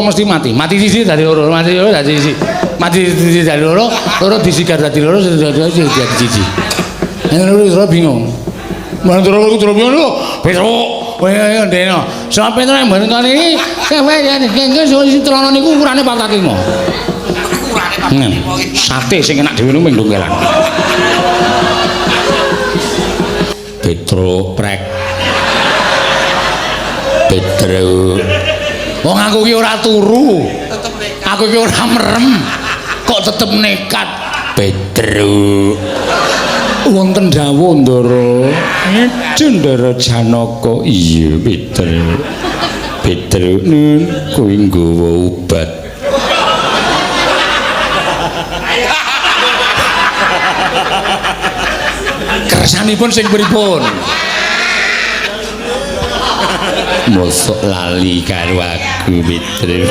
Mesti mati. Mati siji dadi loro, mati loro dadi siji. Mati siji dadi loro, loro disigar dadi loro, dadi siji. Nek loro bingung. Ndara Werkudara bingung lho. Petruk, kowe ndene. Sampe Petruk mboten kene iki, kowe sing celana niku ukurane 45. Ukurane 45 iki. Sate sing enak dhewe niku ming dongkelan. Petruk prek. Petruk. Wong aku ki ora turu. Tetep nekat. Aku ki ora merem. Kok tetep nekat. Petruk. Wonten dawuh Ndara. Ndara Janaka. Iya, Petruk. Petruk nun kuwi nggawa obat. Kersanipun sing pripun? Mosok lali karo aku, Petruk.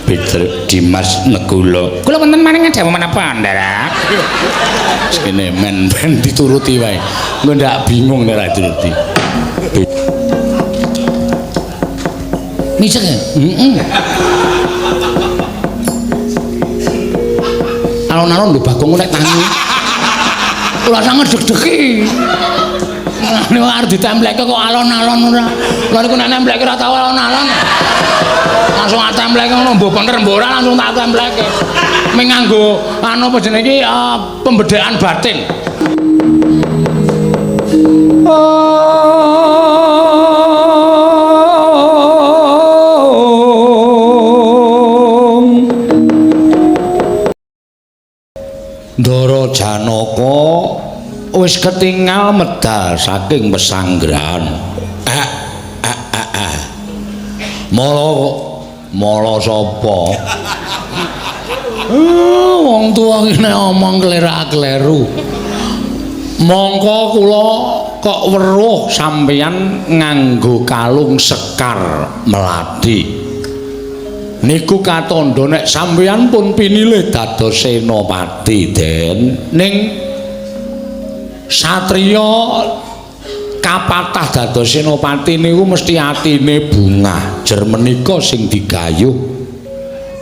Petruk Dimas Nekula. Kula wonten maring dawuh menapa, Ndara? Sekene men ben dituruti wae. Engko ndak bingung nek ora dituruti. Micek ya? Heeh. Alon-alon lho Bagong nek tangi. Ora sanget deg-degi. Nek arep ditempleke kok alon-alon ora. Lha niku nek nempleke ora tau alon-alon. Langsung tak templeke ngono mbok bener mbok ora langsung tak templeke. Ming nganggo anu apa jenenge iki pembedaan batin. Ndara Janaka wis ketingal medal saking pesanggrahan. Mala mala sapa? Wong tuwa ki nek omong klera-kleru. Mongko kula kok weruh sampeyan nganggo kalung sekar melati. Niku katandha nek sampeyan pun pinilih dados senopati, Den. Ning satriya kapatah dados senopati niku mesti atine bungah, jer menika sing digayuh.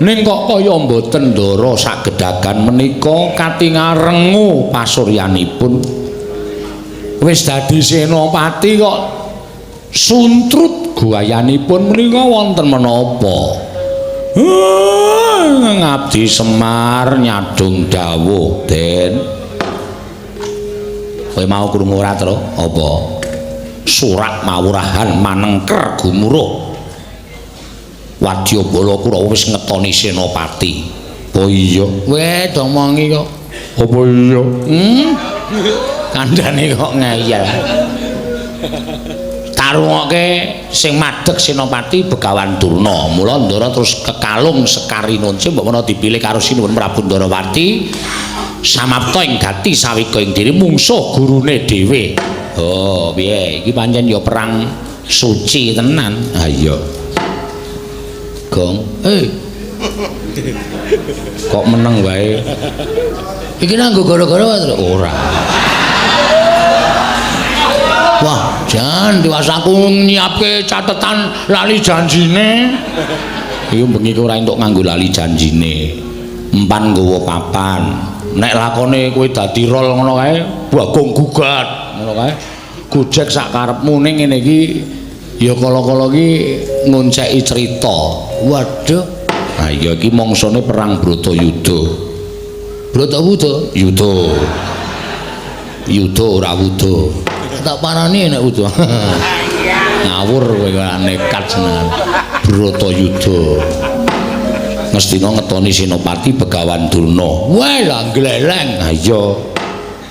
Ning kok kaya mboten Ndara sagedagan menika katingal rengu pasuryanipun. Wis dadi senopati kok suntrut guayanipun menika wonten menapa? Ngabdi Semar nyadong dawuh, Den. Kowe mau krungu ora, Tru? Apa? Surat mawurahan manengker gumuruh. Wadyabala Kurawa wis ngetoni senopati. Apa iya? Weh, domongi kok. Apa iya? Kandhane kok ngeyel. Tarungoke sing madheg senopati Begawan Durna. Mula Ndara terus kekalung Sekar Rinunce mbok menawa dipilih karo Sinuwun Prabu Ndarawati. Samapta ing gati sawika ing diri mungsuh gurune dhewe. Oh, piye? Iki pancen ya perang suci tenan. Ha iya. Gong. Kok meneng wae? Iki nanggo gara-gara ora. Wah, jan tiwas aku nyiapke catetan lali janjine. Iki bengi ora entuk nganggo lali janjine. Empan nggawa papan. Nek lakone kowe dadi rol ngono kae, Bagong gugat ngono kae. Gojek sak karepmu ning ngene iki ya kala-kala iki ngonceki crita. Waduh. Ha iya iki mangsane perang Bratayuda. Bratawuda? Yuda. Yuda ora wuda. Tak parani nek wuda. Ngawur kowe ora nekat senengan. Bratayuda. Ngastina ngetoni Senopati Begawan Durna. Wah, lah gleleng. Ha iya.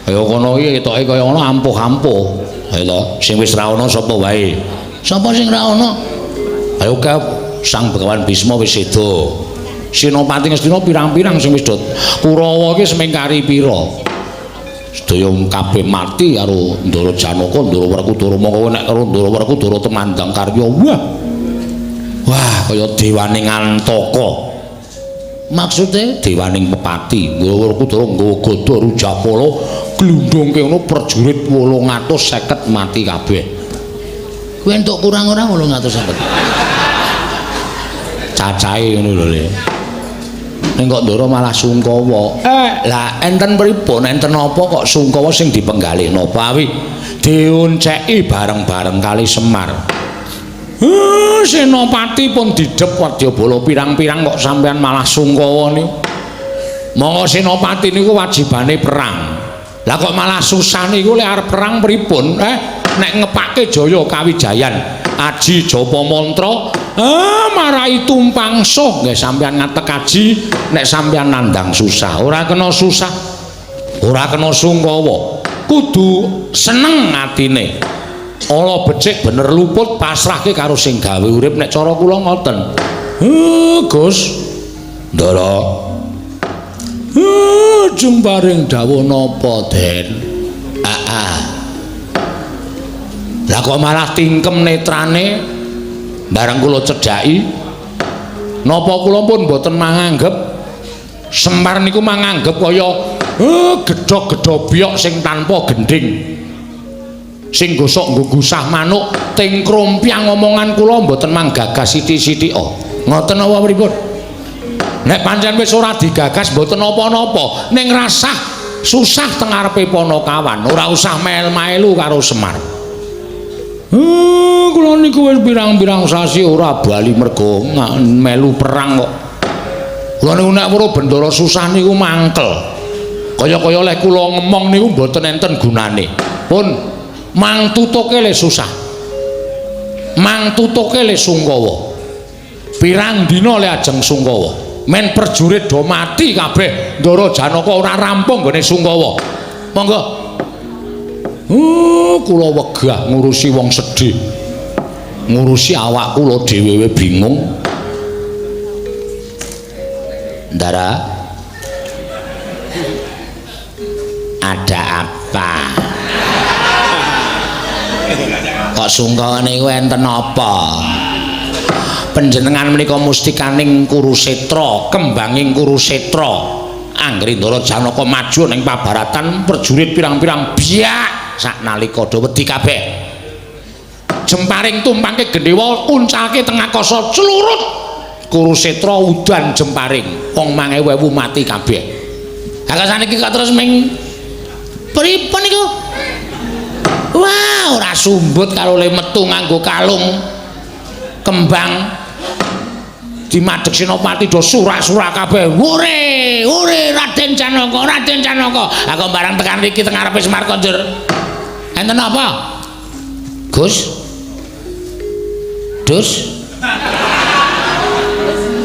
Kaya kono iki ketoke kaya ngono ampuh-ampuh. Ha to, sing wis ra ana sapa wae? Sapa sing ra ana? Ayo kep, Sang Begawan Bisma wis seda. Senopati Ngastina pirang-pirang sing wis do. Kurawa iki semingkari pira? Sedaya kabeh mati karo Ndara Janaka, Ndara Werkudara. Mongko nek karo Ndara Werkudara temandang karya. Wah. Wah, kaya dewaning Antaka. Maksude dewaning Pepati. Ndara Werkudara nggawa gada Rujapala glundhungke ngono prajurit 850 mati kabeh. Kuwi entuk kurang ora 850? Cacahe ngono lho Le. Ning kok Ndara malah sungkawa. Lah enten pripun? Enten apa kok sungkawa sing dipenggalih napa awi dionceki bareng-bareng kali Semar. Senopati pun didhep wadyabala pirang-pirang kok sampean malah sungkawa niku. Monggo senopati niku wajibane perang. Lah kok malah susah niku lek arep perang pripun? Nek ngepake Jaya Kawijayan, aji japa mantra, marai tumpang suh nggih sampean ngatek aji nek sampean nandang susah. Ora kena susah. Ora kena sungkawa. Kudu seneng atine. Ala becik bener luput pasrahke karo sing gawe urip nek cara kula ngoten. Gus. Ndara. Jumparing dawuh napa, Den? Lah kok malah tingkem netrane bareng kula cedhaki. Napa kula pun mboten manganggep Semar niku manganggep kaya gedhog-gedhobyok sing tanpa gendhing. Sing gosok nggo gusah manuk ting krompyang omongan kula mboten manggagas sithik-sithik. Ngoten apa pripun? Nek pancen wis ora digagas mboten napa-napa, ning rasah susah teng ngarepe Panakawan, ora usah mel-melu karo Semar. Kula niku wis pirang-pirang sasi ora bali mergo melu perang kok. Kula niku nek weruh bendara susah niku mangkel. Kaya-kaya lek kula ngemong niku mboten enten gunane. Pun mang tutuke le susah. Mang tutuke le sungkawa. Pirang dina le ajeng sungkawa. Men prajurit do mati kabeh, Ndara Janaka ora rampung nggone sungkawa. Monggo. Kula wegah ngurusi wong sedih. Ngurusi awak kula dhewe bingung. Ndara. Ada apa? Kok sungkawa niku enten apa? Panjenengan menika mustikaning Kurusetra, kembanging Kurusetra. Anggere Ndara Janaka maju ning pabaratan prajurit pirang-pirang biak saknalika do wedi kabeh. Jemparing tumpangke gendhewa uncalke teng akasa clurut. Kurusetra udan jemparing, wong 1000 mati kabeh. Lah saniki kok terus ming pripun niku? Wah, ora sumbut karo le metu nganggo kalung kembang. Dimadhek Senopati do surak-surak kabeh. Ore, ore Raden Janaka, Raden Janaka. Aku barang tekan iki teng ngarepe Semar konjur. Enten apa? Gus. Dus.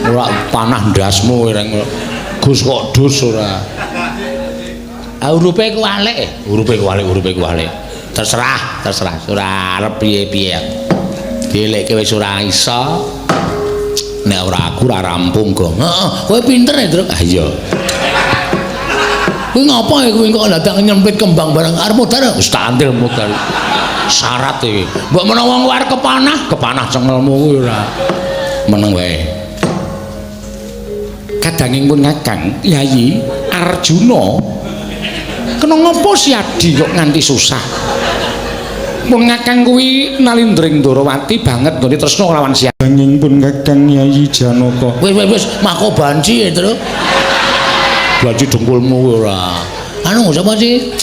Ora panah ndasmu reng. Gus kok dus ora. Ah urupe kuwalik, urupe kuwalik, urupe kuwalik. Terserah, terserah. Ora arep piye-piye. Dielekke wis ora iso. Nek ora aku ora rampung kok. Heeh, kowe pinter ya, Truk. Ah iya. Kuwi ngapa ya kuwi kok dadak nyempit kembang barang arep modar? Wis tak antil modar. Syarat iki. Mbok menawa wong arep kepanah, kepanah cengelmu kuwi ora. Meneng wae. Kadanging pun Kakang Yayi Arjuna kena ngopo si Adi kok nganti susah? Pun Kakang kuwi nalindring Ndorowati banget nggone tresna lawan si Adi. Pun Kakang Yayi Janaka. Wis wis wis mako banci ya, Truk. Banci dengkulmu ora. Anu sapa sih?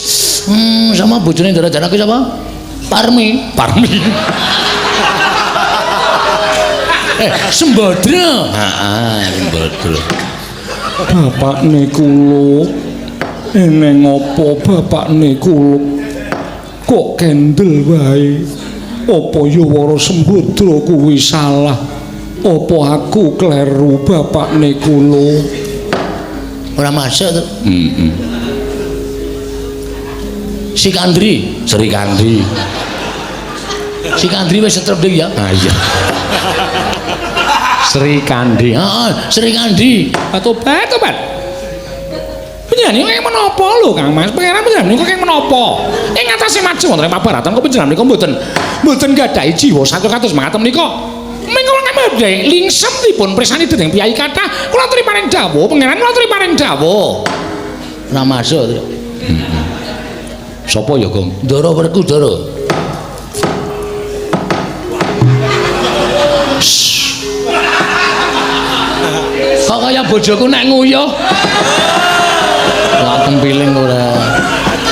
Sama bojone Ndara Janaka sapa? Parmi. Parmi. Sembadra. Heeh, Sembadra. Bapakne kula eneng apa bapakne kula kok kendel wae? Apa ya Wara Sembadra kuwi salah? Apa aku kleru bapakne kula? Ora masuk to. Heeh. Si Kandri, Sri Kandri. Si Kandri wis setrep dik ya. Ah iya. Sri Kandi. Heeh, Sri Kandi. Tobat, tobat. Panjenengan niku kenging menapa lho Kang Mas? Pangeran panjenengan niku kenging menapa? Ing ngatasé maju wonten ing pabaratan kok panjenengan niku mboten gadhahi jiwa satu kados mekaten menika. Ming kula ngambil lingsem dipun pirsani dening piyai kathah. Kula aturi paring dawuh, pangeran kula aturi paring dawuh. Ora masuk. Heeh. Sapa ya, Gong? Ndara Werkudara. Kaya bojoku nek nguyuh. Lah tempiling ora.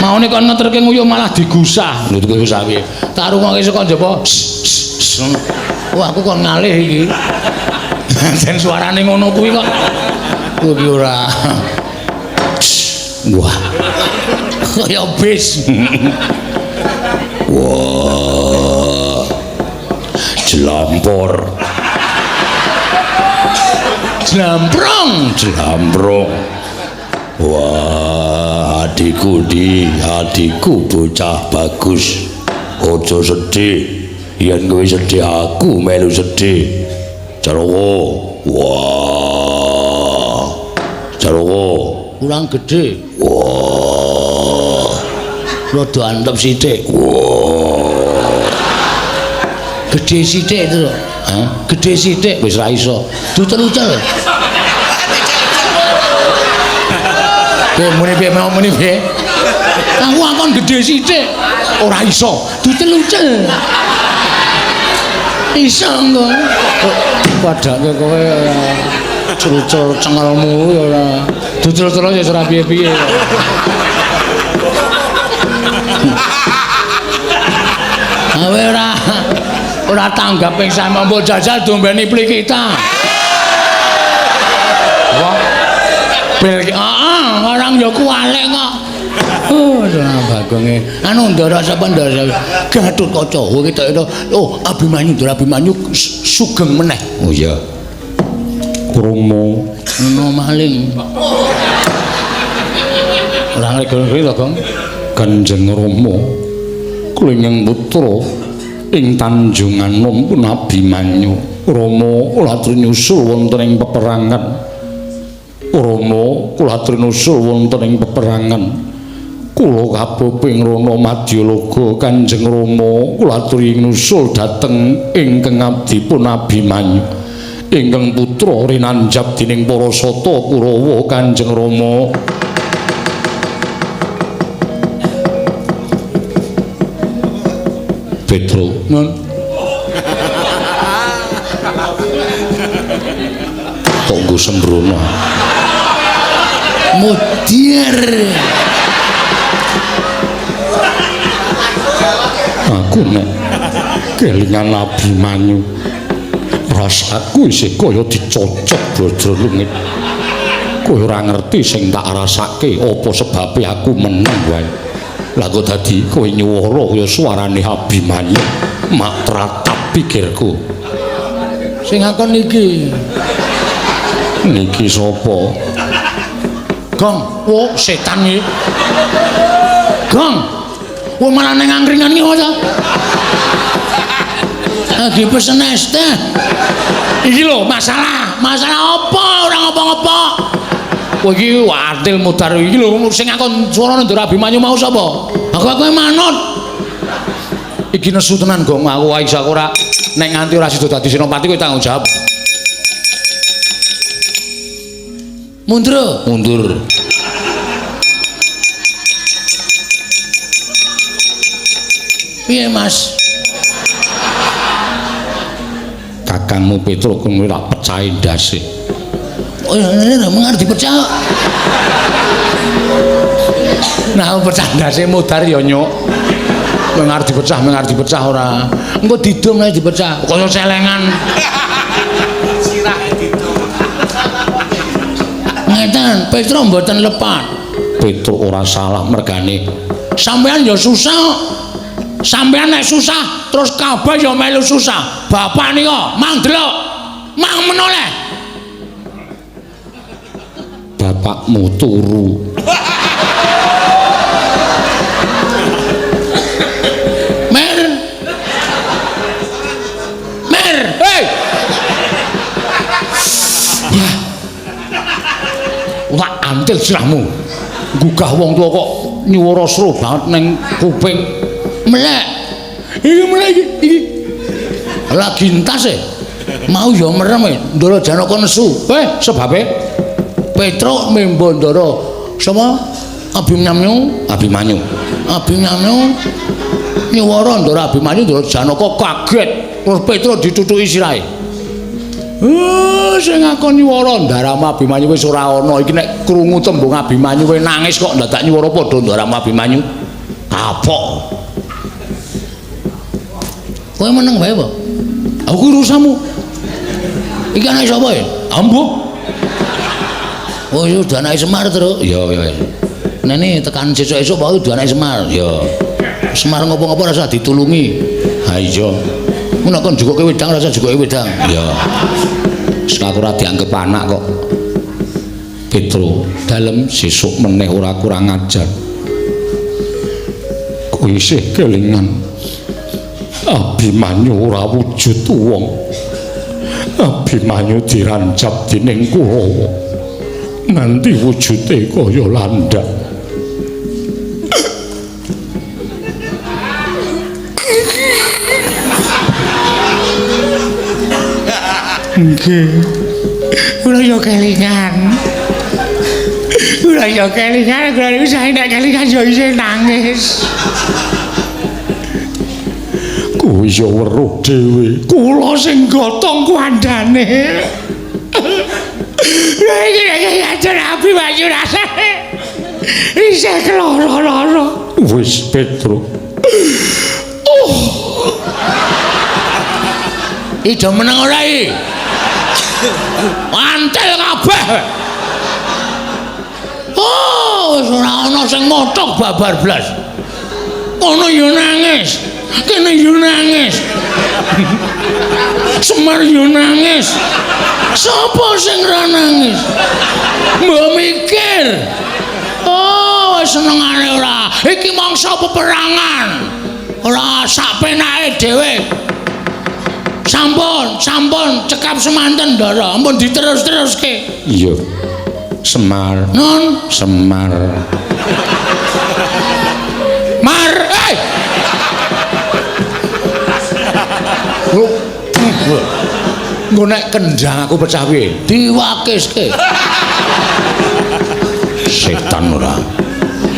Maune kon ngeterke nguyuh malah digusah. Lho digusah piye? Tak rungokke saka njaba. Wah, aku kon ngalih iki. Jen suarane ngono kuwi kok. Kuwi iki ora. Wah. Kaya bis. Wah. Jlampor. Jlamprong, jlamprong. Wah, adikku di, adikku bocah bagus. Aja sedih. Yen kowe sedih aku melu sedih. Jarwo. Wah. Jarwo kurang gedhe. Wah. Rada antep sithik. Wah. Gedhe sithik itu lho. Hah? Gedhe sithik wis ra iso. Ducel-ucel. Kowe muni piye mau muni piye? Aku akon gedhe sithik. Ora iso. Ducel-ucel. Iso engko. Padake kowe ora cul-cul cengelmu ya ora. Ducel-ucel ya ora piye-piye. Awe ora ora tanggap ping sama mbok jajal dombeni plikita. Wah. Bel heeh, orang ya kuwalik kok. Oh, bagonge. Anu Ndara sapa Ndara? Gatotkaca. Oh, ketok itu. Oh, Abimanyu, Ndara Abimanyu sugeng meneh. Oh iya. Krama ana maling. Ora ngrego-ngrego to, Gong. Kanjeng Rama klingeng putra ing Tanjunganom pun Abimanyu. Rama kula nyusul wonten ing peperangan. Rama kula nyusul wonten ing peperangan. Kula kaboping Rana Madyalaga Kanjeng Rama kula aturi nyusul dhateng ingkang abdipun Abimanyu. Ingkang putra rinanjab dening para sata Kurawa Kanjeng Rama. Petro, nun. Kok nggo sembrono. Mudir. Aku nek kelingan Abimanyu rasaku isih kaya dicocok blojro lungit. Kowe ora ngerti sing tak rasake apa sebabe aku meneng wae. Lah kok dadi kowe nyuwara kaya suarane Abimanyu mak tratap pikirku. Sing akon niki. Niki sapa? Gong, wo setan iki. Gong. Wo malah ning angkringan iki wae. Lagi pesen es teh. Iki lho masalah, masalah apa ora ngopo-ngopo. Kowe iki watil mudar iki lho sing akon suarane Ndara Abimanyu mau sapa? Aku manut. Iki nesu tenan Gong, aku wae iso aku ora nek nganti ora sida dadi senopati kowe tanggung jawab. Mundur, mundur. Piye Mas? Kakangmu Petruk kuwi ora pecahe ndase. Oh, ini mung arep dipecah. Nah, pecah ndase mudar ya nyuk. Mung arep dipecah, mung arep dipecah ora. Engko didum nek dipecah, kaya celengan. Sirah didum. Ngeten, Petruk mboten lepat. Petruk ora salah mergane. Sampeyan ya susah. Sampeyan nek susah, terus kabeh ya melu susah. Bapak nika mang delok, mang menoleh. Bapakmu turu. Mer. Mer, hei. Wah. Ora antil sirahmu. Gugah wong tuwa kok nyuwara sro banget ning kuping. Melek. Iki melek iki, iki. Lagi entas e. Mau ya merem e, Ndara Janaka nesu. Sebabe Petruk membo Ndara sapa? Abimanyu, Abimanyu. Abimanyu nyuwara Ndara Abimanyu, Ndara Janaka kaget. Terus Petruk ditutuki sirahe. Sing ngakon nyuwara Ndaramu Abimanyu wis ora ana. Iki nek krungu tembung Abimanyu kowe nangis kok ndadak nyuwara padha Ndaramu Abimanyu. Kapok. Kowe meneng wae apa? Aku urusanmu. Iki anake sapa ya? Ambo. Oh, iya udah anake Semar, Truk. Iya, iya. Nene tekan sesuk-esuk pokoke udah anake Semar. Iya. Semar ngopo-ngopo rasa ditulungi. Ha iya. Mun nek kon jukuke wedang rasa jukuke wedang. Iya. Wis aku ora dianggep anak kok. Petro, dalem sesuk meneh ora kurang ajar. Kuwi isih kelingan. Abimanyu ora wujud wong. Abimanyu dirancap dening Kurawa. Nganti wujude kaya landak. Nggih. Kula yo kelingan. Kula yo kelingan, kula niku sae nek kelingan yo isih nangis. Kuwi yo weruh dhewe. Kula sing gotong kuandane. Lha iki nek ajar Abimanyu rasane isih keloro-loro. Wis Petro. Oh. Ijo meneng ora iki? Mantel kabeh. Oh, wis ora ana sing mothok babar blas. Kono yo nangis. Kene yo nangis. Semar yo nangis. Sopo sing ora nangis? Mbok mikir. Oh, wis senengane ora. Iki mangsa peperangan. Ora sak penake dhewe. Sampun, sampun cekap semanten Ndara, ampun diterus-teruske. Iya. Semar. Non, Semar. Mar, eh. Engko nek kendhang aku pecah piye? Diwakiske. Setan ora.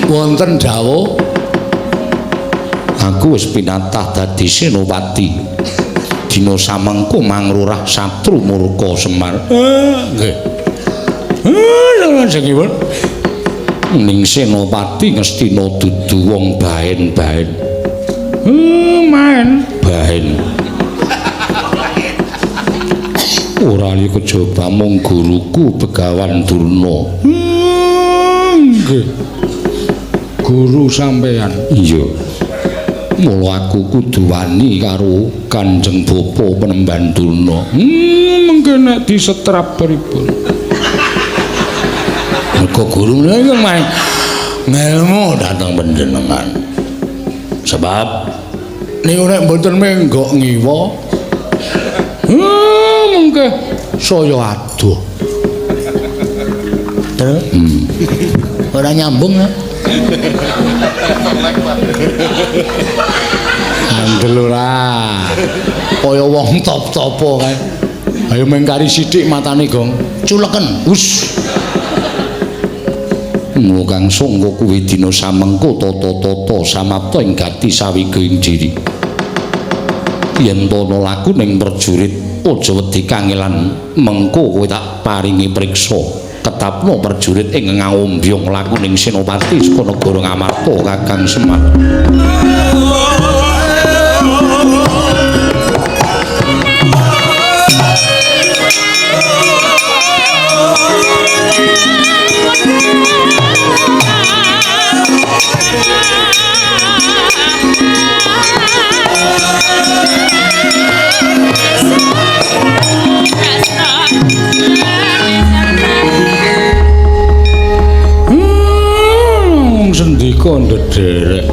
Wonten dawuh aku wis pinatah dadi senopati. Dina samengko mangrurah satru murka Semar. Nggih. Lha sing ning senopati Ngastina dudu wong baen-baen. Maen baen. Ora li kejaba mung guruku Begawan Durna. Nggih. Guru sampean. Iya. Mula aku kudu wani karo Kanjeng Bapa Penemban Durna. Mengke nek disetrap pripun? Mergo guru niku main ngelmu dhateng panjenengan. Sebab niku nek mboten menggok ngiwa, mengke saya adoh. Terus? Ora nyambung ya? Andel ora. Kaya wong top-topo kae. Ayo mengkari sithik matane, Gong. Culeken. Wus. Mula kang sangka kuwi dina samengko tata-tata samapta ing gati sawiga ing diri. Yen ana laku ning prajurit aja wedi kangelan, mengko kowe tak paringi priksa. Ketapno prajurit ing ngawombyong laku ning senopati saka negara Ngamarta Kakang Semar. Sendika ndederek.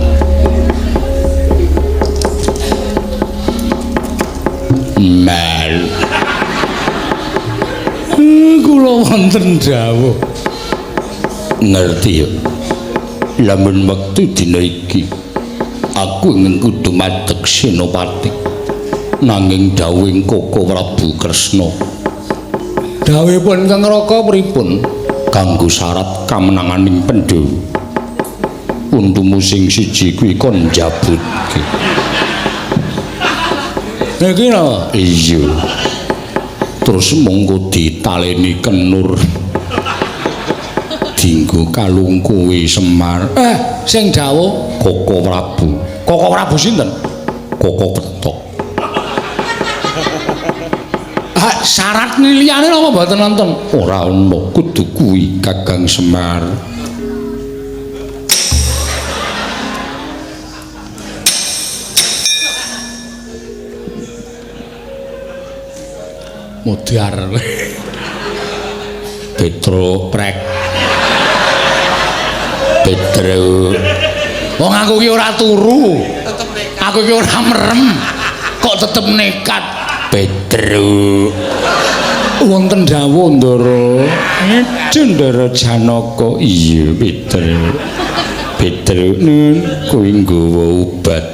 Mel. Kula wonten dawuh. Ngerti ya. Lamun wektu dina iki aku ingin kudu madeg senopati. Nanging dawuhing Koko Prabu Kresna. Dawuhipun Kang Raka pripun? Kanggo syarat kamenanganing Pandhawa. Untumu sing siji kuwi kon njabutke. Niki napa? Iya. Terus monggo ditaleni kenur. Dinggo kalung kowe Semar. Sing dawuh Koko Prabu. Koko Prabu sinten? Koko Petok. Syarat liyane napa mboten wonten? Ora ana, kudu kuwi Kakang Semar. Modar. Petro prek. Petro. Wong aku ki ora turu. Aku ki ora merem. Kok tetep nekat. Petro. Wonten dawuh Ndara. Ndara Janaka. Iya, Petro. Petro nun kuwi nggawa obat.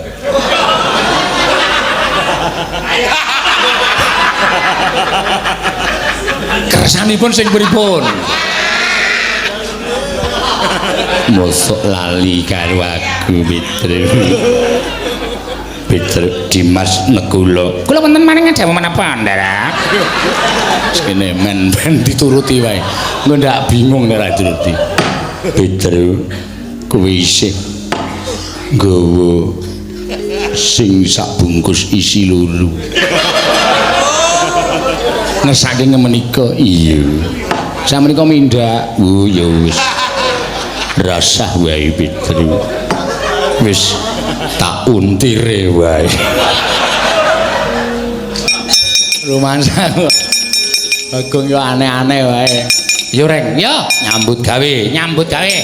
Kersanipun sing pripun? Mosok lali karo aku, Petro. Petro Dimas Nekula. Kula wonten maring dawuh menapa, Ndara? Kene men ben dituruti wae. Engko ndak bingung nek ora dituruti. Petro kuwi isih nggawa sing sak bungkus isi loro. Ngesake menika iya. Samenika mindhak. Oh ya wis. Rasah wae Petro. Wis tak untire wae. Rumansa Bagong yo aneh-aneh wae. Yo Reng, yo nyambut gawe, nyambut gawe.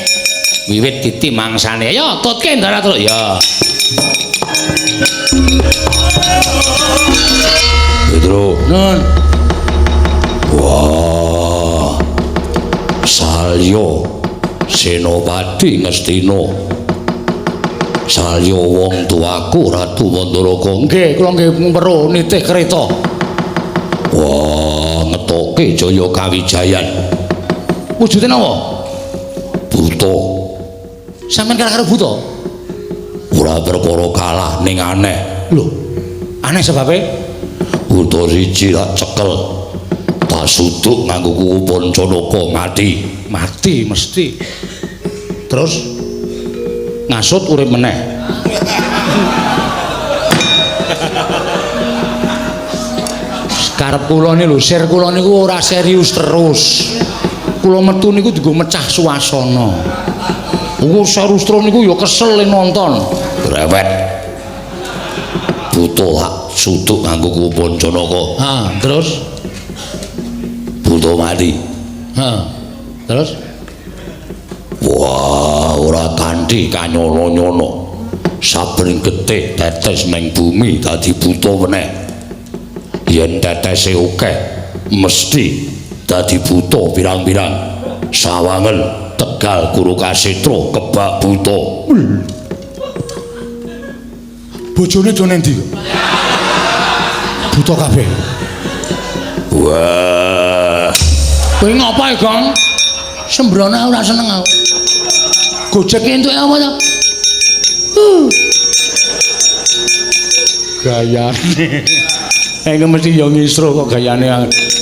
Wiwit titi mangsane. Yo tutke Ndara terus. Yo. Petro, nun. Wah. Salya Senopati Ngastina. Salya wong tuaku Ratu Mandaraka. Nggih, kula nggih weruh nitih kereta. Wah, ngetoke Jaya Kawijayan. Wujude napa? Buta. Sampeyan kalah karo buta? Ora perkara kalah ning aneh. Lho, aneh sebabe? Buta siji tak cekel. Tak suduk nganggo kuku Pancanaka mati. Mati mesti. Terus ngasut urip meneh. Karep kula ni lho, sir kula niku ora serius terus. Kula metu niku dienggo mecah suasana. Engko serius terus niku ya kesel nonton. Brewet. Buta hak suduk nganggo kuku Pancanaka. Ha, terus buta mati. Ha. Terus wah, ora kanthi kanyono-nyono. Saben getih tetes ning bumi dadi buta meneh. Yen tetese akeh mesti dadi buta pirang-pirang. Sawangen Tegal Kurukasetra kebak buta. Bojone do nang ndi? Buta kabeh. Wah. Kowe ngopo e, Gong? Sembrono ora seneng aku. Gojek entuke apa to? Gayane. Engko mesti ya ngisro kok gayane.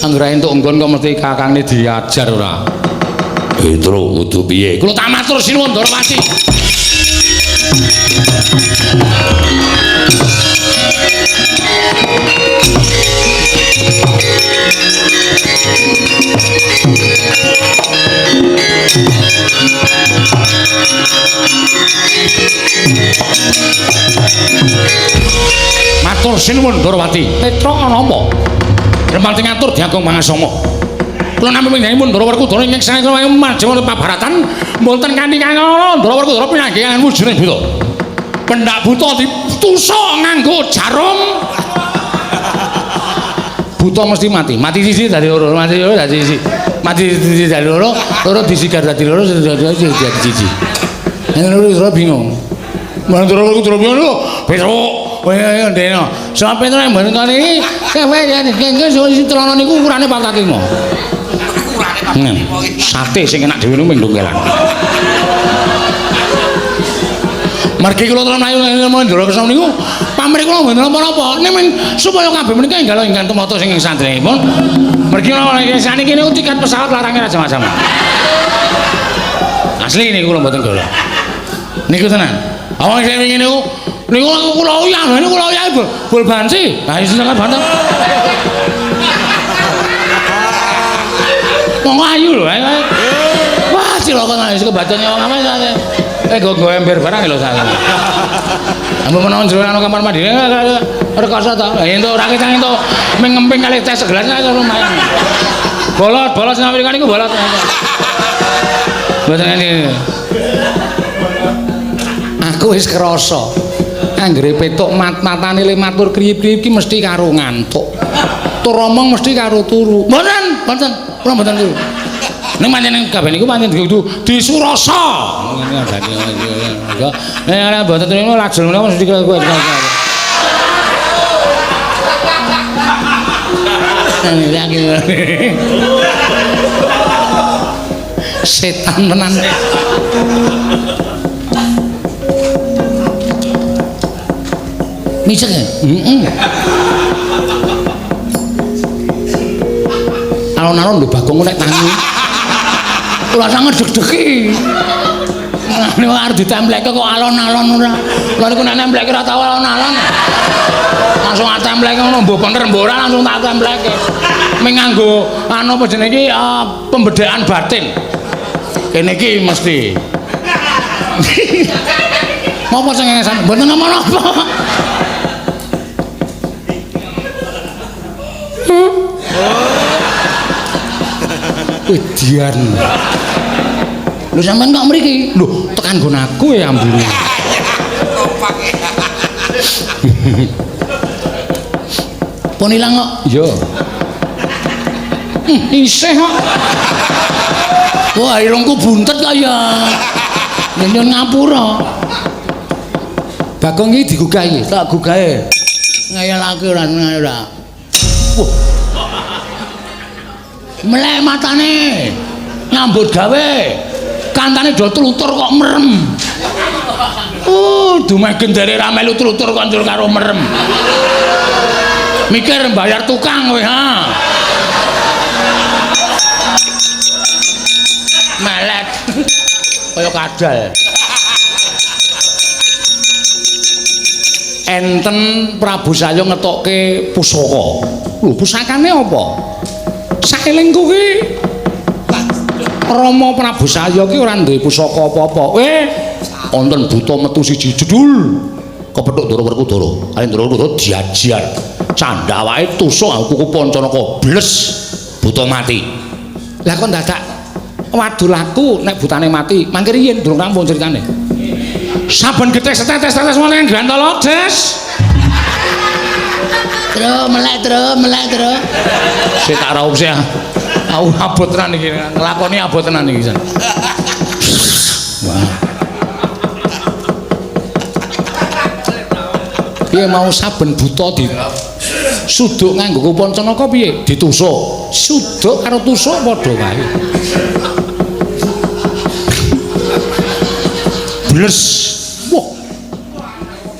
Anggere entuk nggon kok mesti kakangne diajar ora. Petro kudu piye? Kula tak matur sinuwun Ndorowati. Matur sinuwun Ndorowati. Petro ana apa? Remati ngatur diagung mangasanga. Kula nampi pingganipun Ndara Werkudara ingkang saking majeng pabaratan mboten kanthi kangana Ndara Werkudara pinanggihan wujuding buta. Pendak buta ditusuk nganggo jarum. Buta mesti mati. Mati siji dadi loro, mati loro dadi siji. Mati siji dadi loro, loro disigar dadi loro, dadi siji. Nek loro bingung. Ndara Werkudara bingung lho. Petro kowe ndeno. Sampe tenan mboten kene iki, kowe yen celana niku ukurane 45. Ukurane 45 iki. Sate sing enak dhewe niku ming dongkelan. Margi kula terus mlayu Ndara Kresna niku pamrih kula mboten napa-napa. Ning supaya kabeh menika enggal ingkang tumata sing sandringipun. Margi kula saniki niku tiket pesawat larange raja macam. Asli niku kula mboten golek. Niku tenan. Awang sing wingi niku niku kula uyah, niku kula uyah bol banci. Lah iso sangat banter. Wong ayu lho. Wah, cilaka tenan wis kebacut wong apa sate. Nggo ember barang lho saya. Ambo menawa jero ana kamar mandi rekoso to. Lah entuk ora ketang entuk ming ngemping kalih teh segelas lumayan. Bolot, bolot sing Amerika niku bolot. Mboten ngene. Aku wis krasa. Anggere petuk mat-matane le matur kriyip-kriyip ki mesti karo ngantuk. Tur omong mesti karo turu. Mboten, mboten. Kula mboten turu. Ning pancen kabeh niku pancen kudu disurasa. Ngene nek mboten turu lajeng menawa mesti kowe. Setan tenan. Micek ya? Heeh. Alon-alon lho Bagong nek tangi. Ora sangat deg-degi. Nek arep ditempleke kok alon-alon ora. Lha niku nek nempleke ora tau alon-alon. Langsung tak templeke ngono mbok bener mbok ora langsung tak templeke. Ming nganggo anu apa jenenge iki pembedaan batin. Kene iki mesti. Ngopo sing ngesan? Mboten napa-napa. Wedian. Lho sampean kok mriki? Lho, tekan nggon aku ya ambune. Pun ilang kok? Iya. Isih kok. Wah, irungku buntet kaya. Nyen ngapura. Bagong iki digugahi, tak gugahe. Ngeyelake ora ora. Wah. Melek matane. Nyambut gawe. Kantane do tlutur kok merem. Dumeh gendere ra melu tlutur kok njur karo merem. Mikir bayar tukang kowe ha. Melek. Kaya kadal. Enten Prabu Salya ngetokke pusaka. Lho, pusakane apa? Saelingku ki Rama Prabu Salya ki ora duwe pusaka apa-apa. Wonten buta metu siji jedul. Kepethuk Ndara Werkudara. Kali Ndara Werkudara diajar. Candha awake tusuk kuku Pancanaka bles. Buta mati. Lah kok dadak wadul aku nek butane mati. Mangke riyin durung rampung ceritane. Saben getih setetes-tetes wonten Grantala, Des. Tru melek tru melek tru. Sik tak raup sik. Aku abot tenan iki, nglakoni abot tenan iki. Wah. Piye mau saben buta di suduk nganggo Pancanaka piye? Ditusuk. Suduk karo tusuk padha wae. Bles. Wah.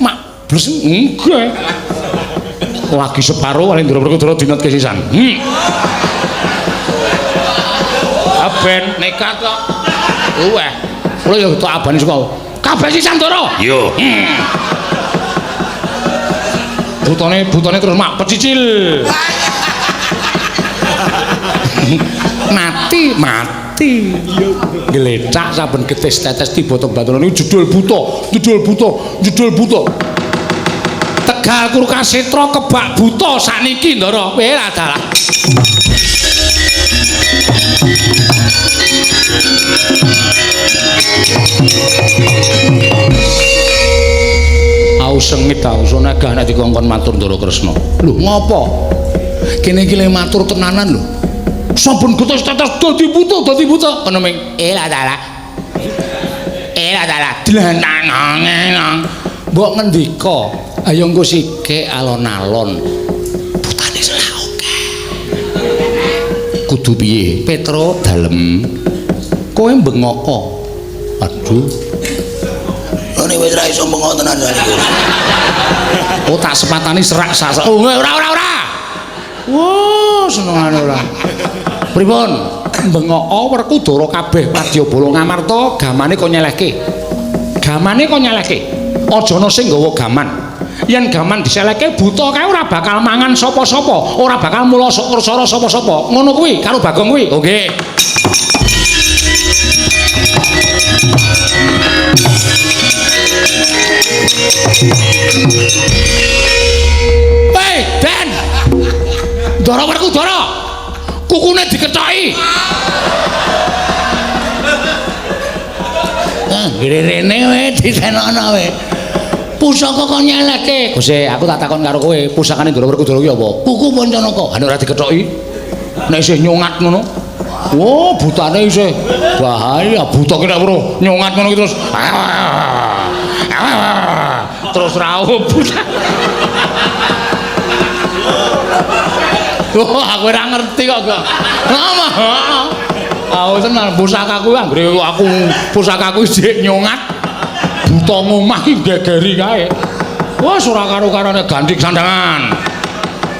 Mak bles nggih. Lagi separo paling Ndara Werkudara dinotke sisan. Aben nekat kok. Luweh. Kula ya tak abani saka. Kabeh sisan Ndara. Iya. Butane terus mak pecicil. Mati, mati. Glecak saben getis tetes tiba teng Batono niku jedul buta, jedul buta, jedul buta. Tegal Kurukasetra kebak buta sakniki Ndara. Kowe ra dalah. Au sengit au sonagah nek dikongkon matur Ndara Kresna. Lho ngopo? Kene iki le matur tenanan lho. Saben getis tetes dadi buta, dadi buta. Kono ming la dalah. La dalah. Dlanang. Mbok ngendika, ayo engko sithik alon-alon. Butane selak akeh. Kudu piye? Petro dalem. Kowe bengoko. Aduh. Butane wis ra iso bengok tenan saniki. Oh, tak sepatani serak sak. Oh, ora ora ora. Wah, senengane ora. Pripun? Bengok Werkudara kabeh wadyabala Ngamarta gamane kok nyelehke. Gamane kok nyelehke. Aja ana sing nggawa gaman. Yen gaman diselehke buta kae ora bakal mangan sapa-sapa, ora bakal mula sara sapa-sapa. Ngono kuwi karo Bagong kuwi. Oh nggih. Hei, Den. Ndara Werkudara. Kukune dikethoki. Ah, rene we ditenono we. Pusaka kok nyelehke. Gusti, aku tak takon karo kowe, pusakane Ndara Werkudara ki apa? Kuku Pancanaka. Ha nek ora dikethoki, nek isih nyongat ngono. Wah, butane isih bahaya. Buta ki nek weruh nyongat ngono ki terus terus raup. Oh, aku ora ngerti kok, kok. Aku tenan pusakaku anggere aku pusakaku isih nyongat. Buta ngomah ki gegeri kae. Wah, ora karo-karone ganti sandangan.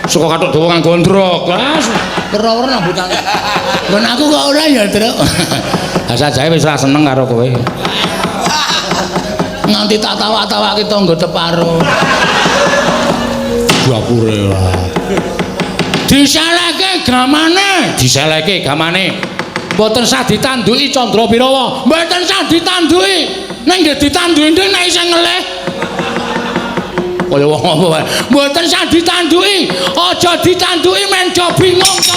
Suka kathok dawa nganggo ndrok. Lah, werna-werna butane. Nggon aku kok ora ya, Truk. Lah sajae wis ora seneng karo kowe. Nganti tak tawak-tawake tangga teparo. Dapure ora. Diselehke gamane, diselehke gamane. Mboten sah ditanduki Candra Birawa. Mboten sah ditanduki. Nek nggih ditanduki ndek nek isih ngelih. Kaya wong apa wae. Mboten sah ditanduki. Aja ditanduki men do bingung to.